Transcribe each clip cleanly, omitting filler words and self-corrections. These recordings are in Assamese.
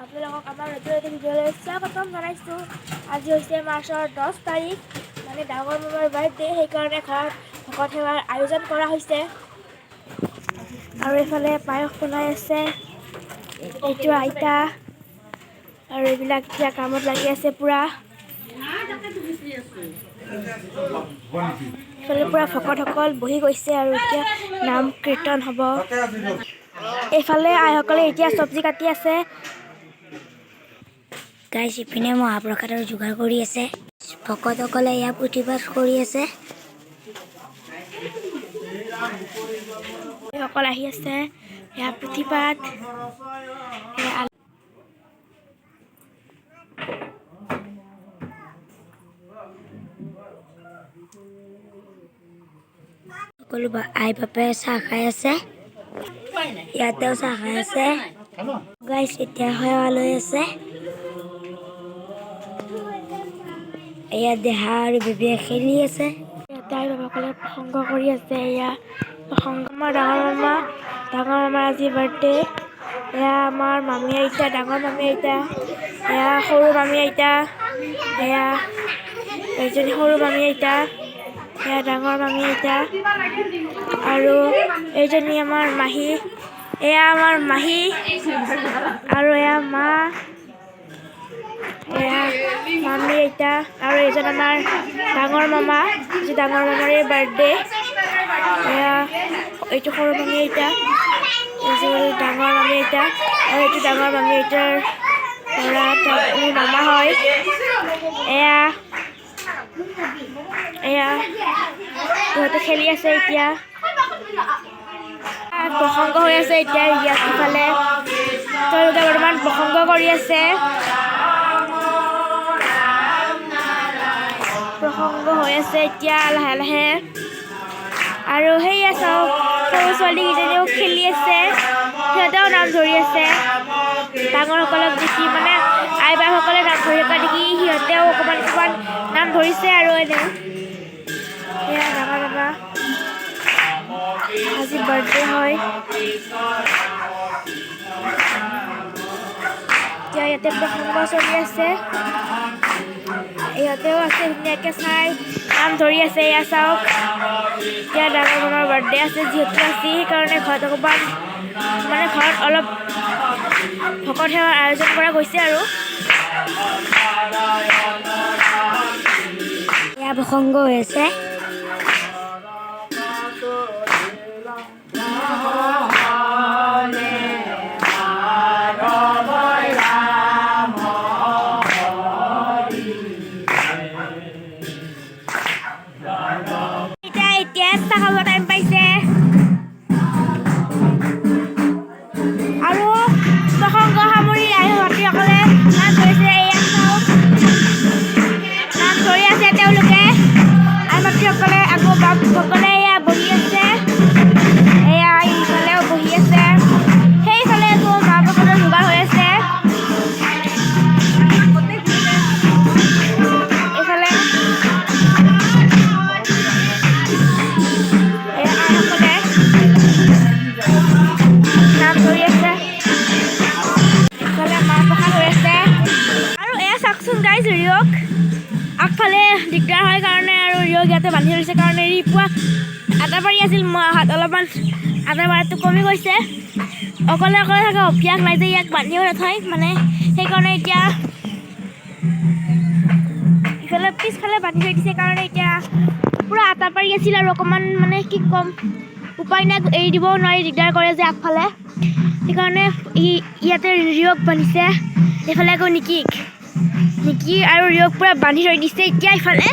আপোনালোকক আমাৰ নতুন এটা ভিডিঅ'লৈ স্বাগতম জনাইছোঁ। আজি হৈছে মাৰ্চৰ 10 তাৰিখ, মানে ডাঙৰ মামাৰ বাৰ্থডে। সেইকাৰণে ঘৰত ভকত সেৱাৰ আয়োজন কৰা হৈছে আৰু এইফালে পায়স বনাই আছে এইটো আইতা আৰু এইবিলাক এতিয়া কামত লাগি আছে পূৰা। এইফালে পূৰা ভকতসকল বহি গৈছে আৰু এতিয়া নাম কীৰ্তন হ'ব। এইফালে আইসকলে এতিয়া চব্জি কাটি আছে। গাইছ, ইপিনে মহাপ্ৰসাদৰ যোগাৰ কৰি আছে। ভকতসকলে ইয়াত পুথি পাঠ কৰি আছে। সকল আহি আছে। এয়া পুথিপাত, এয়া সকলো আই বাপে চাহ খাই আছে। ইয়াতেও চাহ খাই আছে। গাইছ, এতিয়া সেৱা লৈ আছে। ইয়াত দেহা আৰু বেবীয়ে খেলি আছে। ইয়াতে আই বাবাসকলে প্ৰসংগ কৰি আছে। এয়া প্ৰসংগ। আমাৰ ডাঙৰ মামা, ডাঙৰ মামাৰ আজি বাৰ্থডে। এয়া আমাৰ মামী আইতা, ডাঙৰ মামী আইতা। এয়া সৰু মামী আইতা। এয়া এজনী সৰু মামী আইতা। এয়া ডাঙৰ মামী আইতা আৰু এইজনী আমাৰ মাহী। এয়া আমাৰ মাহী আৰু এয়া মা, এয়া মামী আইতা আৰু এজন আমাৰ ডাঙৰ মামা। যি ডাঙৰ মামাৰে বাৰ্থডে। এয়া এইটো সৰু মামী আইতা, এইটো ডাঙৰ মামী আইতা আৰু এইটো ডাঙৰ মামী আইতাৰ ল'ৰা, মোৰ মামা হয়। এয়া এয়া ইহঁতে খেলি আছে। এতিয়া প্ৰসংগ হৈ আছে। এতিয়া ইয়াত ইফালে তেওঁলোকে বৰ্তমান প্ৰসংগ কৰি আছে। প্ৰসংগ হৈ আছে এতিয়া লাহে লাহে। আৰু সেয়া চাওক, সৰু ছোৱালীকেইজনীও খেলি আছে। সিহঁতেও নাম ধৰি আছে ডাঙৰসকলক দেখি, মানে আই বাপসকলে নাম ধৰি থকা দেখি সিহঁতেও অকণমান অকণমান নাম ধৰিছে। আৰু এনেও সেয়া ডাঙৰ বাবা, আজি বাৰ্থডে হয়। এতিয়া ইয়াতে প্ৰসংগ চলি আছে। ইহঁতেও আছে, ধুনীয়াকৈ চাই নাম ধৰি আছে। এয়া চাওক, এতিয়া ডাঙৰ মামাৰ বাৰ্থডে আছে যিহেতু আজি, সেইকাৰণে ঘৰত অকণমান, মানে ঘৰত অলপ ভকত সেৱাৰ আয়োজন কৰা গৈছে। আৰু এয়া প্ৰসংগ হৈ আছে। এতিয়া এতিয়া চাহ খাব টাইম পাইছে আৰু প্ৰসংগ সামৰি আহি মাতৃসকলে নাম ধৰিছে। এয়া চাওক, নাম ধৰি আছে তেওঁলোকে, আই মাতৃসকলে। আকৌ বাপসকলে এয়া বহি আছে। এয়া ইফালেও বহি আছে। সেইফালে আকৌ মাহ প্ৰসাদৰ যোগাৰ হৈ আছে। এইফালে এয়া আইসকলে নাম ধৰি আছে। ইফালে মাহ প্ৰসাদ হৈ আছে। আৰু এয়া চাওকচোন গাইজ, ৰিয়ক আগফালে দিগদাৰ হয় কাৰণে আৰু ৰিয়ক ইয়াতে বান্ধি থৈছে, কাৰণে ৰি পুৱা আটা পাৰি আছিল। মই অহাত অলপমান আটা পাৰাটো কমি গৈছে। অকলে অকলে থকা অভ্যাস নাই যে, ইয়াক বান্ধিও নথয় মানে। সেইকাৰণে এতিয়া ইফালে পিছফালে বান্ধি থৈ দিছে, কাৰণে এতিয়া পূৰা আটা পাৰি আছিল। আৰু অকণমান মানে কি ক'ম, উপায় নাই, এৰি দিবও নোৱাৰি, দিগদাৰ কৰে যে আগফালে। সেইকাৰণে ই ইয়াতে ৰিয়ক বান্ধিছে। এইফালে আকৌ নিকিক, নিকি আৰু ৰিয়ক পূৰা বান্ধি থৈ দিছে। এতিয়া ইফালে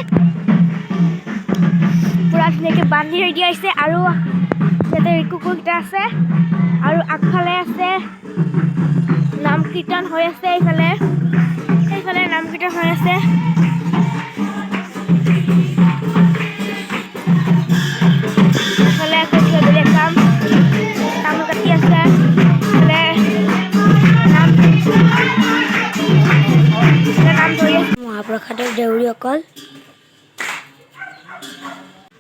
পূৰা ধুনীয়াকৈ বান্ধি থৈ দিয়া হৈছে। আৰু ইয়াতে কুকুৰকেইটা আছে আৰু আগফালে আছে, নাম কীৰ্তন হৈ আছে। এইফালে সেইফালে নাম কীৰ্তন হৈ আছে। এইফালে আকৌ কিবা বেলেগ কাম, তামোল কাটি আছে। এইফালে নাম, এইফালে নাম ধৰি আছে। মহাপ্ৰসাদৰ দেউৰীসকল।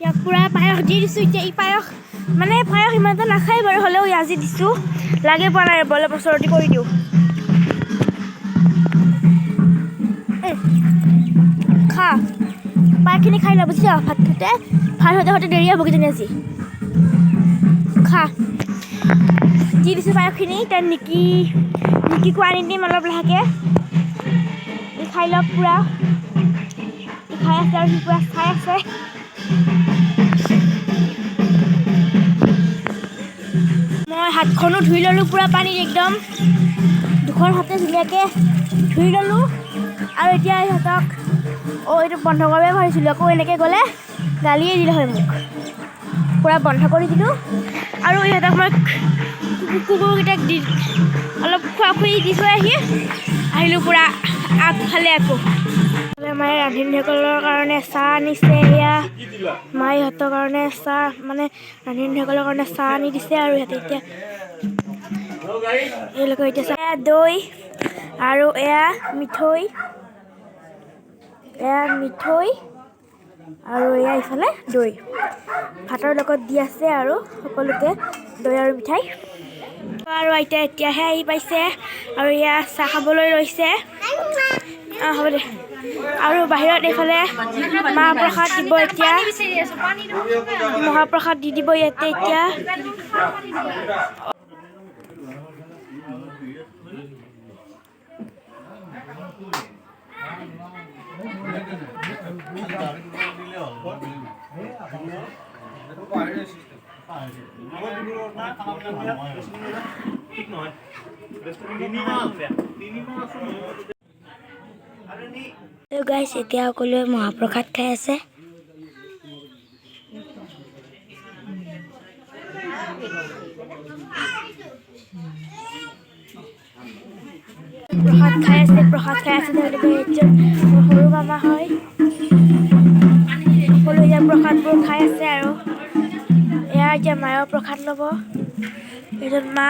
ইয়াক পূৰা পায়স দি দিছোঁ। এতিয়া ই পায়স, মানে পায়স ইমান এটা নাখায় বাৰু, হ'লেও আজি দিছোঁ। লাগে পোৱা নাই, অলপ ওচৰতে কৰি দিওঁ। খা, পায়সখিনি খাই ল, বুজিছ? ভাত খাওঁতে, ভাত হওঁতে হওঁতে দেৰি হ'ব কিজানি আজি। খা, দি দিছোঁ পায়সখিনি। এতিয়া নিকিকো আনি দিম অলপ লাহেকৈ। ই খাই লওক পূৰা। ই খাই আছে আৰু সি পূৰা চাই আছে। মই হাতখনো ধুই ল'লোঁ পূৰা পানীত, একদম দুখন হাতে ধুনীয়াকৈ ধুই ল'লোঁ। আৰু এতিয়া ইহঁতক, অ' এইটো বন্ধ কৰিব ভাবিছিলোঁ, আকৌ এনেকৈ গ'লে গালিয়ে দিলে হয় মোক। পূৰা বন্ধ কৰি দিলোঁ। আৰু ইহঁতক মই কুকুৰকেইটাক দি অলপ খোৱা খুৱাই দি থৈ আহি আহিলোঁ পূৰা আগফালে। আকৌ মায়ে ৰান্ধনীসকলৰ কাৰণে চাহ আনিছে। এয়া মায়ে ইহঁতৰ কাৰণে চাহ, মানে ৰান্ধনীসকলৰ কাৰণে চাহ আনি দিছে। আৰু ইহঁতে এতিয়া, এওঁলোকৰ এতিয়া চাহ, এয়া দৈ আৰু এয়া মিঠৈ, এয়া মিঠৈ আৰু এয়া ইফালে দৈ, ভাতৰ লগত দি আছে আৰু সকলোকে দৈ আৰু মিঠাই। আৰু আইতা এতিয়াহে আহি পাইছে আৰু এয়া চাহ খাবলৈ লৈছে। অঁ, হ'ব দে। আৰু বাহিৰত এইফালে মাহ প্ৰসাদ দিব এতিয়া, মহাপ্ৰসাদ দি দিব ইয়াতে এতিয়া। গাইছ, এতিয়া সকলোৱে মহাপ্ৰসাদ খাই আছে। প্ৰসাদ খাই আছে, প্ৰসাদ খাই আছে তেওঁলোকে। এজন মোৰ সৰু মামা হয়। সকলোৱে এতিয়া প্ৰসাদবোৰ খাই আছে। আৰু এয়া এতিয়া মায়েও প্ৰসাদ ল'ব, এজন মা।